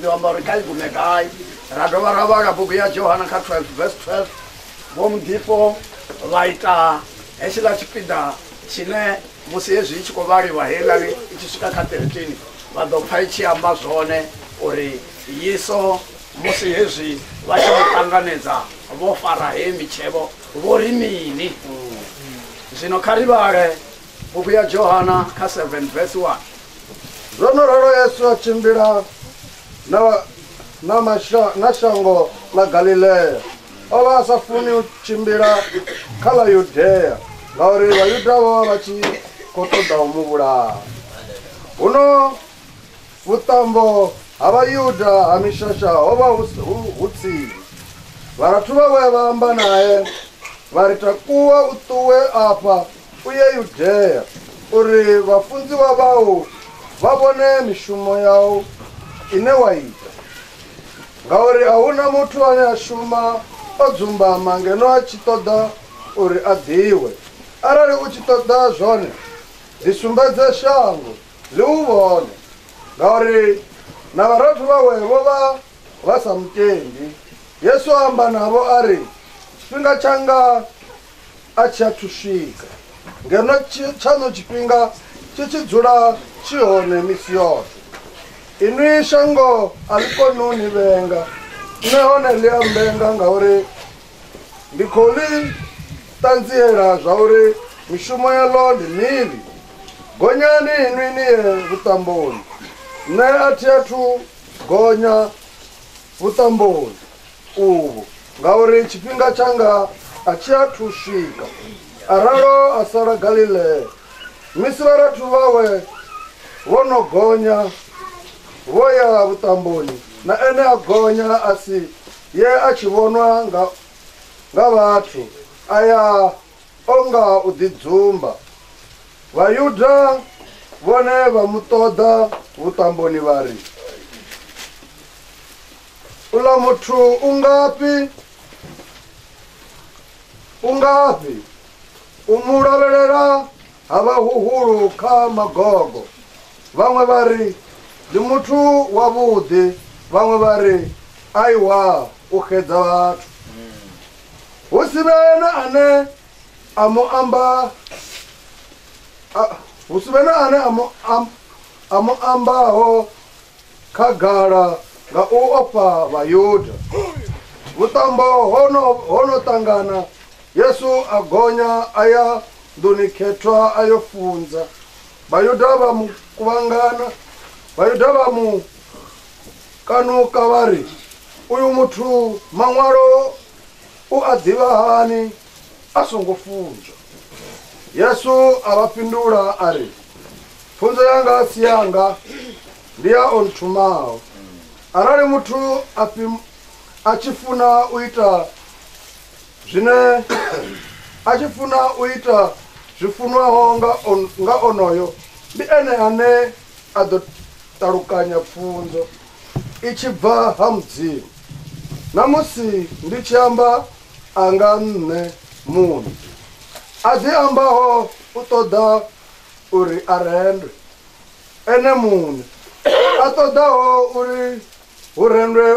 Ḓo amba uri kha i gume gai. Ra dovha ra vhala bugu ya Johana kha 12 verse 12. Vho Mudifho vha ita hetshiḽa tshipiḓa tshine musi hezwi i tshi khou vhaliwa heiḽani i tshi swika kha 13 vha ḓo pfa i tshi amba zwone uri Yesu musi hezwi vha tshi mu ṱanganedza vho fara hei mitshevho vho ri mini. Zwino kha ri vhale bugu ya Johana kha 7 verse 1. Zwo no ralo Yesu a tshimbila na shango ḽa Galilea. O vha a sa funi u tshimbila kha ḽa Yudea, ngauri Vhayuda vho vha vha tshi khou ṱoḓa u mu vhulaha. Huno vhuṱambo ha Vhayuda ha mishasha ho vha hu tsini. Vharathu vhawe vha amba nae vha ri, takuwa u ṱuwe afha u ye Yudea, uri vhafunziwa vhau vha vhone mishumo yau ine wa ita. Ngauri a huna muthu ane a shuma o dzumbama ngeno a tshi ṱoḓa uri a ḓiwe. Arali u tshi ṱoḓa zwone, ḓisumbedze shango ḽi u vhone. Ngauri na vharathu vhawe vho vha vha sa mutendi. Yesu a amba navho a ri, tshifhinga tshanga a tshi athu swika, ngeno tshaṋu tshifhinga tshi tshi dzula tshi hone misi yoṱhe. Inwi shango a ḽi koni u ni vhenga, nṋe hone ḽi a mbenga, ngauri ndi khou ḽi ṱanziela zwa uri mishumo yaḽo ndi mivhi. Gonyani inwi ni ye vhuṱamboni, nṋe a thi athu gonya vhuṱamboni uvhu, ngauri tshifhinga tshanga a tshi athu swika. A ralo a sala Galilea. Misi vharathu vhawe vho no gonya vho ya vhuṱamboni, na ene a gonya a si ye a tshi vhonwa nga vhathu, a ya o nga u ḓidzumba. Vhayuda vhone vha mu ṱoḓa vhuṱamboni vha ri, uḽa muthu u ngafhi? U ngafhi? U mu lavhelela ha vha huhulu kha magogo. Vhaṅwe vha ri, ndi muthu wavhuḓi. Vhaṅwe vha ri, aiwa, u xedza vhathu. Hu si vhe na ane a mu amba, hu si vhe na ane a mu ambaho khagala nga u ofha Vhayuda. Vhuṱambo ho no ṱangana, Yesu a gonya a ya nḓuni khethwa a yo funza. Vhayuda vha mu kuvhangana, Vhayuda vha mu kanuka vha ri, uyu muthu maṅwalo u a ḓivha hani a songo funzwa? Yesu a vha fhindula a ri, pfunzo yanga a si yanga, ndi ya o nthumaho. Arali muthu a tshi funa u ita zwine a tshi funa u ita zwi funwaho nga onoyo, ndi ene ane a ḓo ṱalukanya pfunzo i tshi bva ha Mudzimu. Na musi ndi tshi amba anga nṋe muṋe, a ḓi ambaho u ṱoḓa uri a rendwe ene muṋe, a ṱoḓaho uri hu rendwe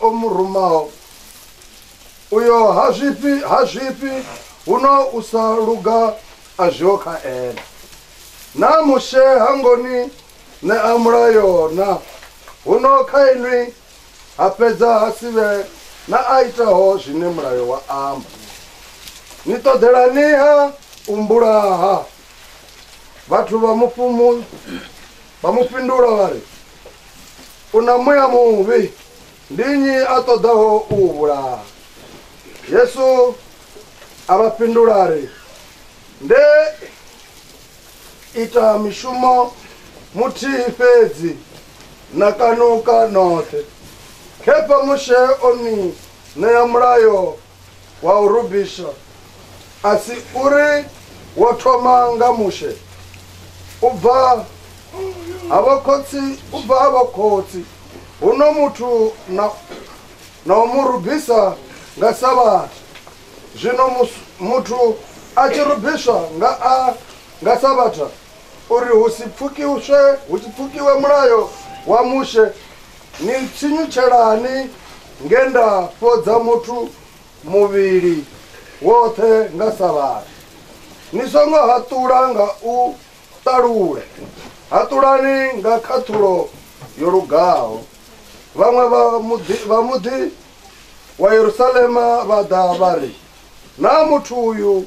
o mu rumaho, uyo ha zwifhi huno u sa luga a zwiho kha ene. Na Mushe ha ngoni ṋea mulayo na, huno kha inwi ha fhedza ha si vhe na a itaho zwine mulayo wa amba. Ni ṱoḓelani-ha u mbulaha? Vhathu vha mu fhindula vha ri, u na muya muvhi, ndi nnyi a ṱoḓaho u vhulaha? Yesu a vha fhindula a ri, nde ita mishumo muthihi fhedzi na kanuka noṱhe. Khefha Mushe o ni ṋea mulayo wa u rubisa, a si uri wo thoma nga Mushe, u bva ha vhokhotsi, huno muthu na u mu rubisa nga Sabatha. Zwino muthu a tshi rubiswa nga Sabatha, uri hu si pfukiwe mulayo wa Mushe, Ni tsinyutshelani nge nda fhodza muthu muvhili woṱhe nga Sabatha? Ni songo haṱula nga u ṱalula, haṱulani nga khaṱhulo yo lugaho. Vhaṅwe vha muḓi wa Yerusalema vha ḓa vha ri, na muthu uyu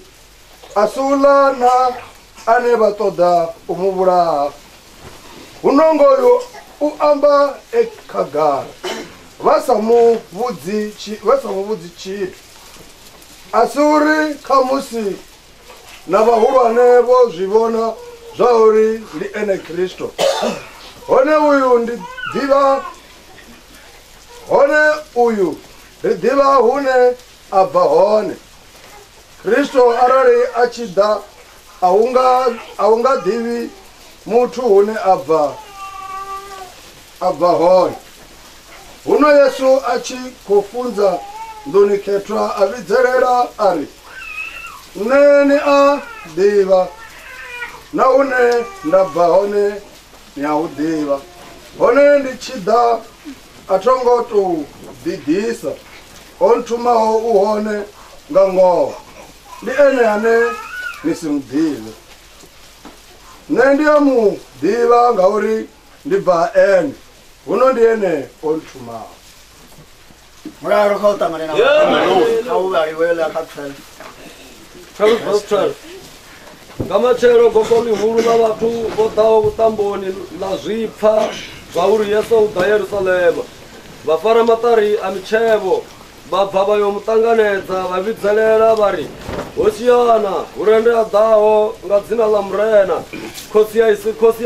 a si uḽa na ane vha ṱoḓa u mu vhulaha? Huno ngoyu u amba e khagala, vha sa mu vhudzi tshithu. A si uri khamusi na vhahulwane vho zwi vhona zwa uri ndi ene Kristo. Hone uyu ri ḓivha hune a bva hone. Kristo arali a tshi ḓa a hu nga ḓivhi muthu hune a bva hone. Huno Yesu a tshi khou funza nḓuni khethwa a vhidzelela a ri, Nṋe ni a ḓivha, na hune nda bva hone ni a hu ḓivha. Hone ndi tshi ḓa a tho ngo tou ḓiḓisa, o nthumaho u hone nga ngoho, ndi ene ane ni si mu ḓivhe. Nṋe ndi a mu ḓivha ngauri ndi bva ha ene, huno ndi ene o nthumaho. Mulalo kha u ṱangane na kha u vhaliwe ḽa kha 12. 12 verse 12. Nga matshelo gogo ḽihulu ḽa vhathu vho ḓaho vhuṱamboni ḽa zwi pfa zwauri Yesu u ḓa Yerusalema. Vha fara maṱari a mitshevho vha bva vha yo mu ṱanganedza, vha vhidzelela vha ri, Hosiana, hu rende a ḓaho nga dzina ḽa Murena, khosi ya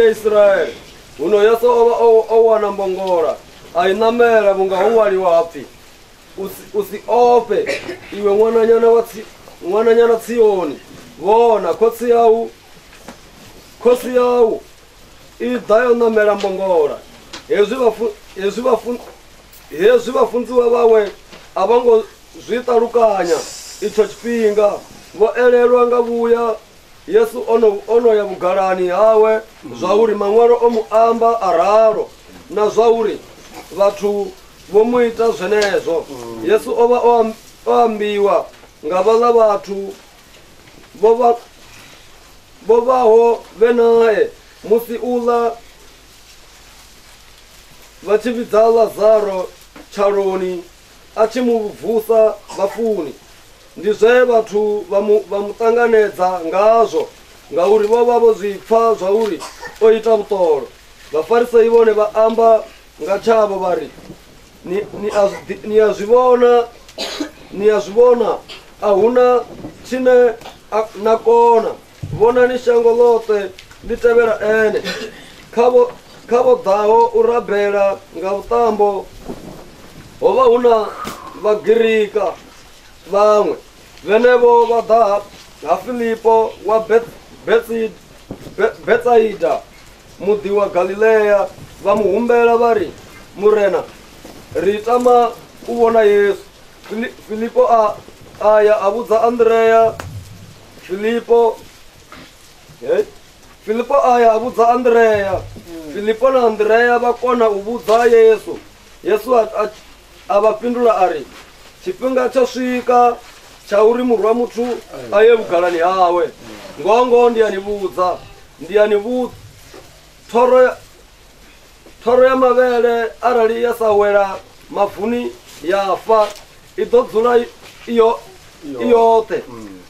Israele. Huno Yesu o vha o wana mbongola, a i ṋamela vhunga ho ṅwaliwa ha pfi, U si ofhe iwe ṅwananyana Tsioni, vhona khosi yau i ḓa yo ṋamela mbongola. Hezwi vhafunziwa vhawe a vho ngo zwi ṱalukanya itsho tshifhinga, vho elelwa nga vhuya Yesu ono ya vhugalani hawe, zwauri maṅwalo o mu amba a ralo, na zwauri vhathu vho mu ita zwenezwo. Yesu o vha o ambiwa nga vhaḽa vhathu vho vhaho vhe nae musi uḽa vha tshi vhidza Lazaro tshaloni a tshi mu vusa vhafuni. Ndi zwe vhathu vha mu ṱanganedza ngazwo, ngauri vho vha vho zwi pfa zwauri o ita vhuṱolo. Vhafarisei vhone vha amba nga tshavho vha ri, ni a zwi vhona, a hu na tshine na kona. Vhonani shango ḽoṱhe ḽi tevhela ene. Kha vho ḓaho u rabela nga vhuṱambo ho vha hu na Vhagirika vhaṅwe. Vhenevho vha ḓa ha Filipo wa Betsaida, muḓi wa Galilea, vha mu humbela vha ri, Murena, ri tama u vhona Yesu. Filipo a ya a vhudza Andrea. Filipo a ya a vhudza Andrea. Filipo na Andrea vha kona u vhudza Yesu. Yesu a vha fhindula a ri, Tshifhinga tsho swika tsha uri murwa muthu a ye vhugalani hawe. Ngoho ngoho ndi a ni vhudza, thoro ya mavhele arali ya sa wela mavuni ya fa, i ḓo dzula i yoṱhe.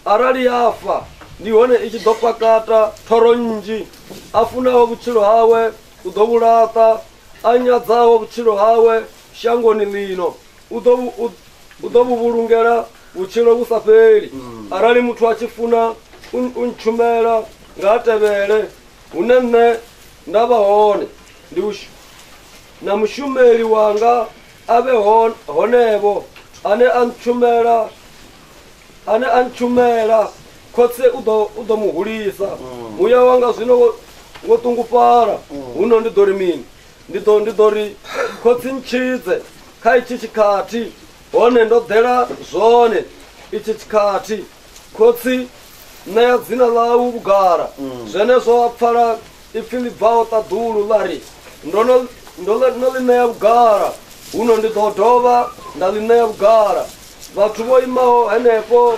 Arali ya fa, ndi hone i tshi ḓo pakata thoro nnzhi. A funaho vhutshilo hawe u ḓo vhu laṱa, a nyadzaho vhutshilo hawe shangoni ḽino u ḓo vhu vhulungela vhutshilo vhu sa fheli. Arali muthu a tshi funa u ntshumela, nga a tevhele hune nṋe nda vha hone, ndi na mushumeli wanga a vhe honevho. Ane a ntshumela khotsi u ḓo mu hulisa. Muya wanga zwino wo ṱungufhala, huno ndi ḓo ri mini? Ndi ḓo ri, Khotsi ntshidze kha itshi tshikhathi, hone ndo ḓela zwone itshi tshikhathi. Khotsi, ṋea dzina ḽau vhugala. Zwenezwo a pfala ipfi ḽi bvaho ṱaḓulu ḽa ri, Ndo ndo ḽi ṋea vhugala, huno ndi ḓo dovha nda ḽi ṋea vhugala. Vhathu vho imaho henefho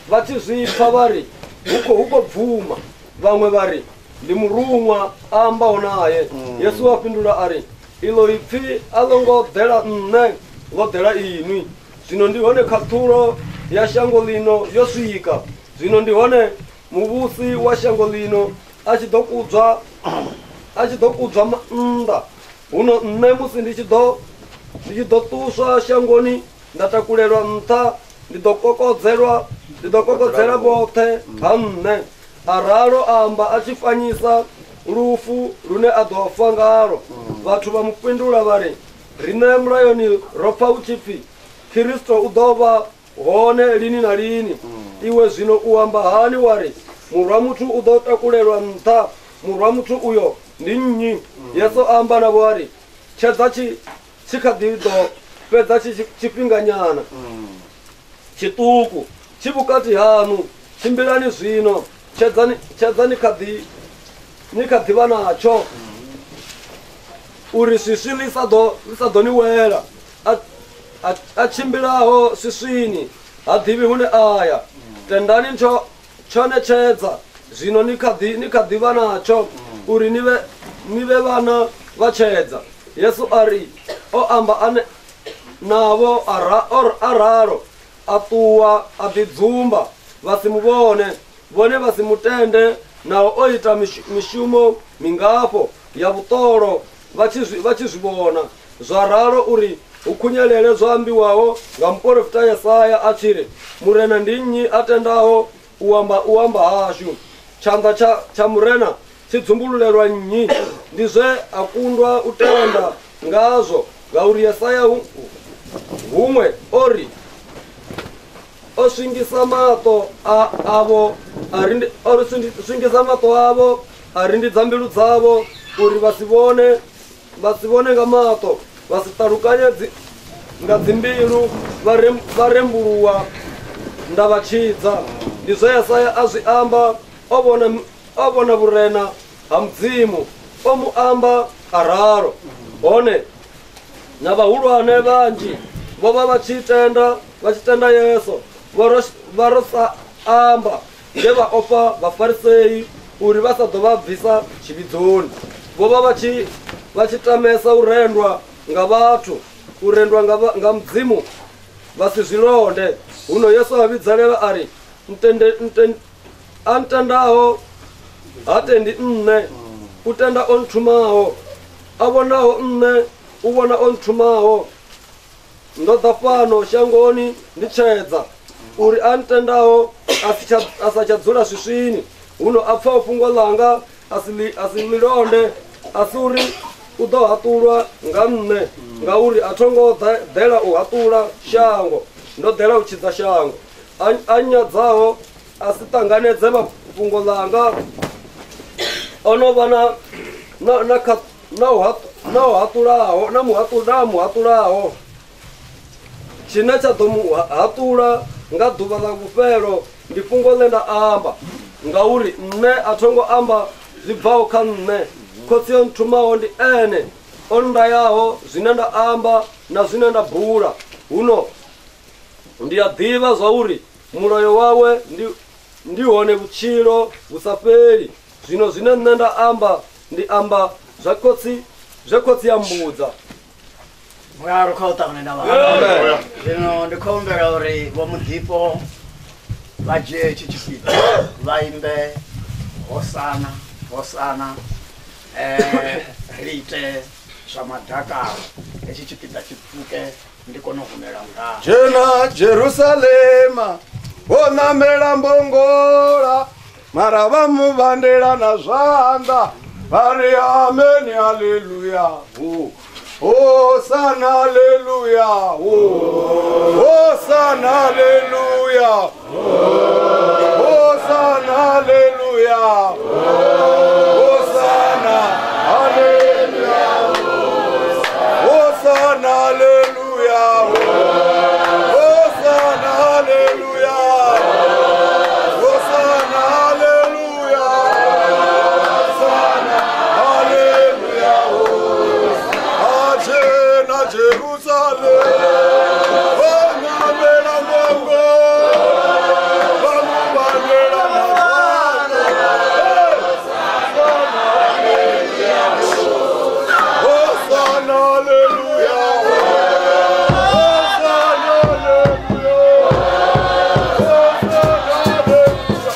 vha tshi zwi pfa vha ri hu khou bvuma, vhaṅwe vha ri ndi muruṅwa a ambaho naye. Yesu a fhindula a ri, iḽo ipfi a ḽo ngo ḓela nṋe, ḽo ḓela inwi. Zwino ndi hone khaṱhulo ya shango ḽino yo swika. Zwino ndi hone muvhusi wa shango ḽino a tshi ḓo kudzwa nnḓa. Huno nṋe musi ndi tshi ḓo ṱuswa shangoni nda takulelwa nṱha, ndi ḓo kokodzela vhoṱhe ha nṋe. A ralo a amba a tshi fanyisa lufu lune a ḓo fa ngalo. Vhathu vha mu fhindula vha ri, riṋe mulayoni ro pfa hu tshi pfi Kristo u ḓo vha hone lini na lini. Iwe zwino u amba hani wa ri murwa muthu u ḓo takulelwa nṱha? Murwa muthu uyo ndi nnyi? Yesu a amba navho a ri, tshedza tshi kha ḓi ḓo fhedza tshifhinganyana tshiṱuku tshi vhukati haṋu. Tshimbilani zwino, tshedza ni kha ḓi vha natsho, uri swiswi ḽi sa ḓo ni wela. A tshimbilaho swiswini ha ḓivhi hune a ya. Tendani tshone tshedza zwino ni kha ḓi vha natsho, uri ni vhe vhana vha tshedza. Yesu a ri o amba ane navho a ralo, a ṱuwa a ḓidzumba, vha si mu vhone. Vhone vha si mu tende, naho o ita mishumo mingafho ya vhuṱolo vha tshi zwi vhona. Zwa ralo uri hu khunyelele zwo ambiwaho nga muporofita Yesaya a tshi ri, Murena ndi nnyi a tendaho u amba hashu? Tshanḓa tsha Murena tshi dzumbululelwa nnyi? Ndi zwe a kundwa u tenda ngazwo, ngauri Yesaya huṅwe o ri, o swingisa maṱo avho a rindidza mbilu dzavho, uri vha si vhone nga maṱo, vha si ṱalukanye nga dzimbilu, vha rembuluwa nda vha tshidza. Ndi zwe Yesaya a zwi amba, o vhona vhurena ha Mudzimu, o mu amba a ralo. Hone na vhahulwane vhanzhi vho vha vha tshi tenda Yesu, vha ro sa amba nge vha ofha Vhafarisei uri vha sa ḓo vha bvisa tshivhidzoni. Vho vha vha tshi tamesa u rendwa nga vhathu, u rendwa nga Mudzimu vha si zwi londe. Huno Yesu a vhidzelela a ri, a ntendaho ha tendi nṋe, u tenda o nthumaho. A vhonaho nṋe u vhona o nthumaho. Ndo ḓa fhano shangoni ndi tshedza, uri a ntendaho a sa tsha dzula swiswini. Huno a pfaho fhungo ḽanga a si ḽi londe, a si uri u ḓo haṱulwa nga nṋe, ngauri a tho ngo ḓela u haṱula shango, ndo ḓela u tshidza shango. A nyadzaho a si ṱanganedze mafhungo ḽanga, o no vha na muhaṱulaho. Tshine tsha ḓo mu haṱula nga ḓuvha ḽa vhufhelo ndi fhungo ḽe nda amba, ngauri nṋe a tho ngo amba zwi bvaho kha nṋe. Khotsi o nthumaho ndi ene o nndayaho zwine nda amba na zwine nda bula. Huno ndi a ḓivha zwa uri mulayo wawe ndi hone vhutshilo vhu sa fheli. Zwino zwine nṋe nda amba, ndi amba zwe khotsi a mbudza. Mulalo kha u ṱangane na vhaṅwe. Zwino ndi khou humbela uri vho Muḓifho vha dzhie hetshi tshipiḓa vha imbe Hosana, Hosana, ri ite zwa madakalo. Hetshi tshipiḓa tshi pfuke ndi kone u humela murahu. Dzhena Jerusalema vho namela mbongola, mara vha mu vhandela na zwanḓa, vha ri ameni, haleluya, Hosanna, haleluya, Hosanna, haleluya, Hosanna, haleluya, Hosanna, haleluya, Hosanna, haleluya, Hosanna, haleluya, Hosanna, haleluya, Hosanna, haleluya, Jerusalema vha ṋamela mbongo vha mu vhangela mazana. Hosana, haleluya. Hosana, haleluya. Hosana, haleluya.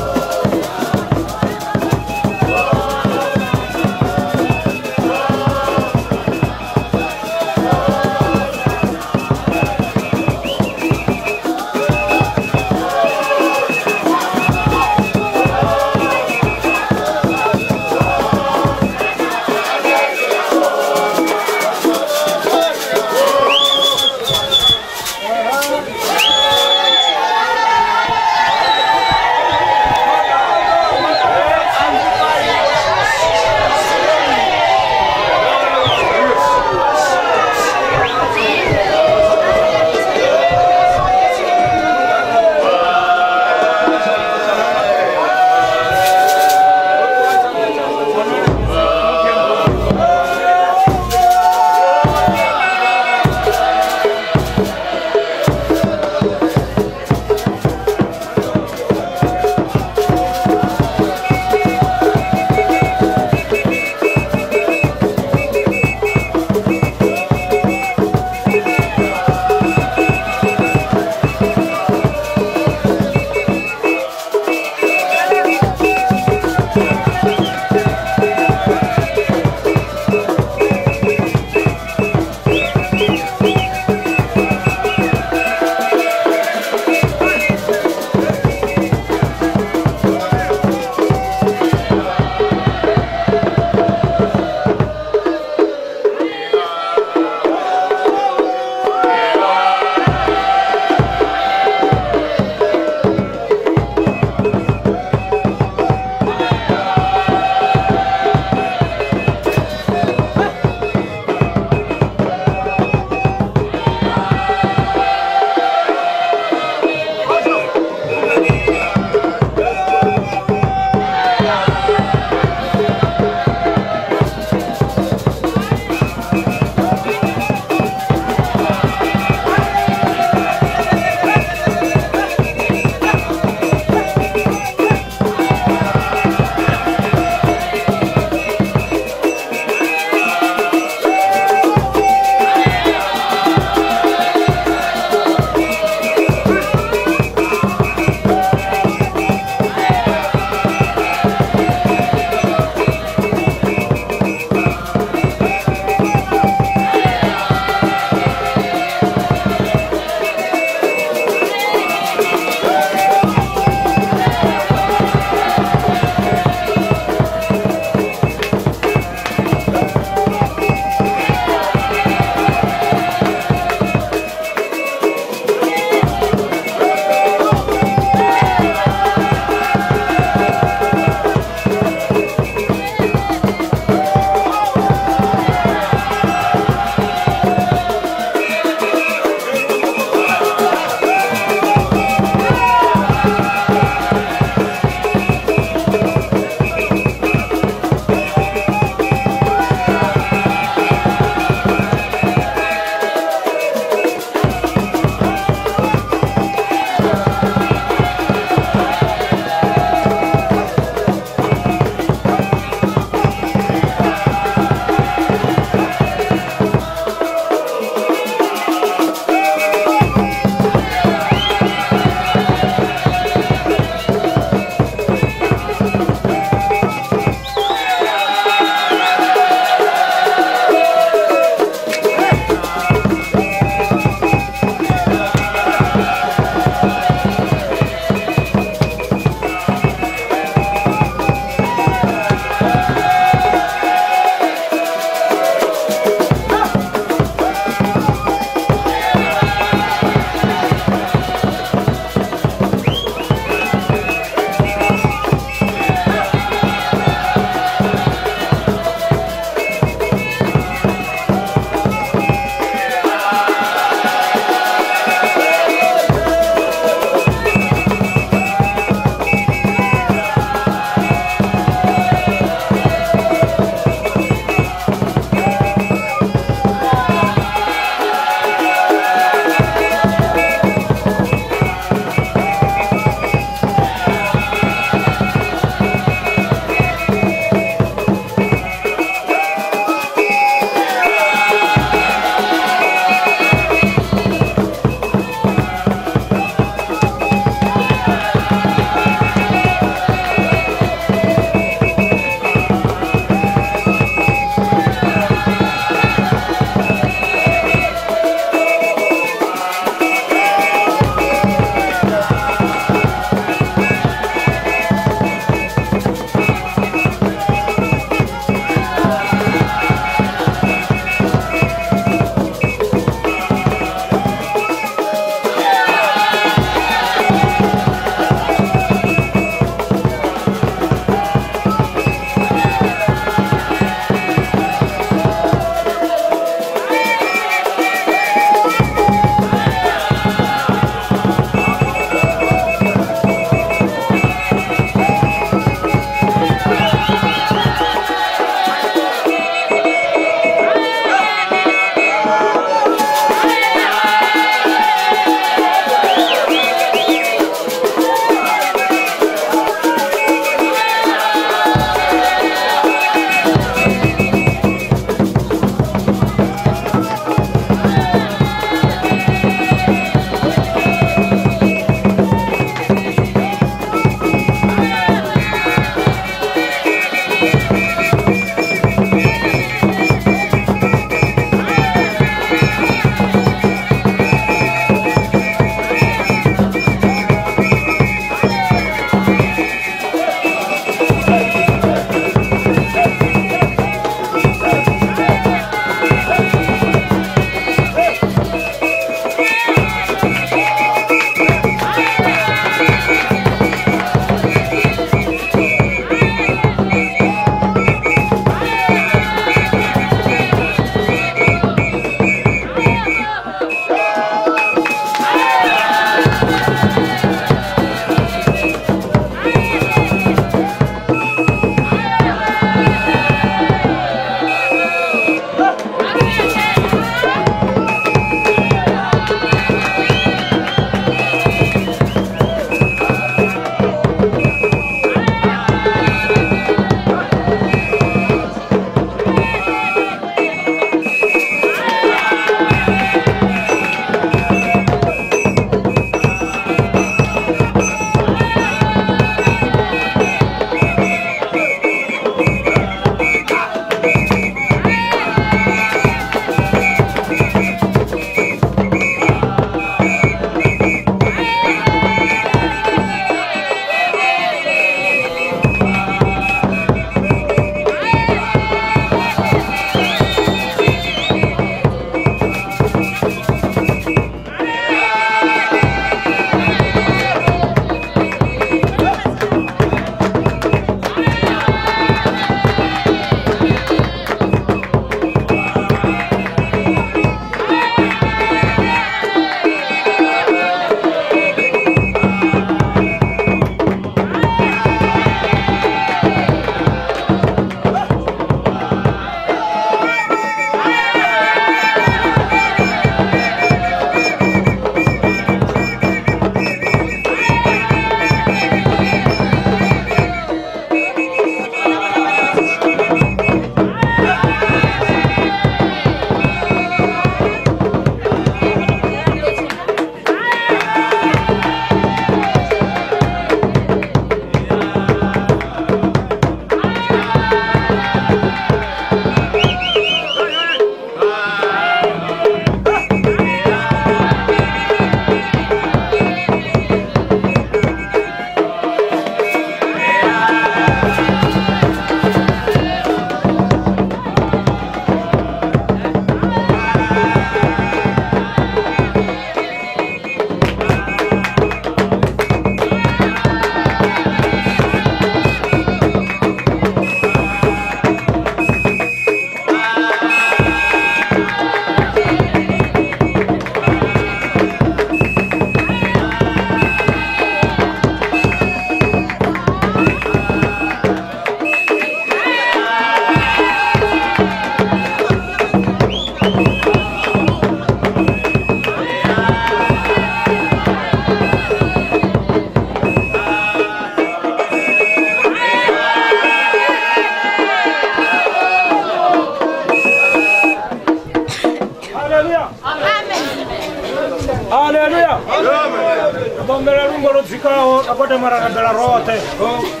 Ra gwadama ra rabela roṱhe.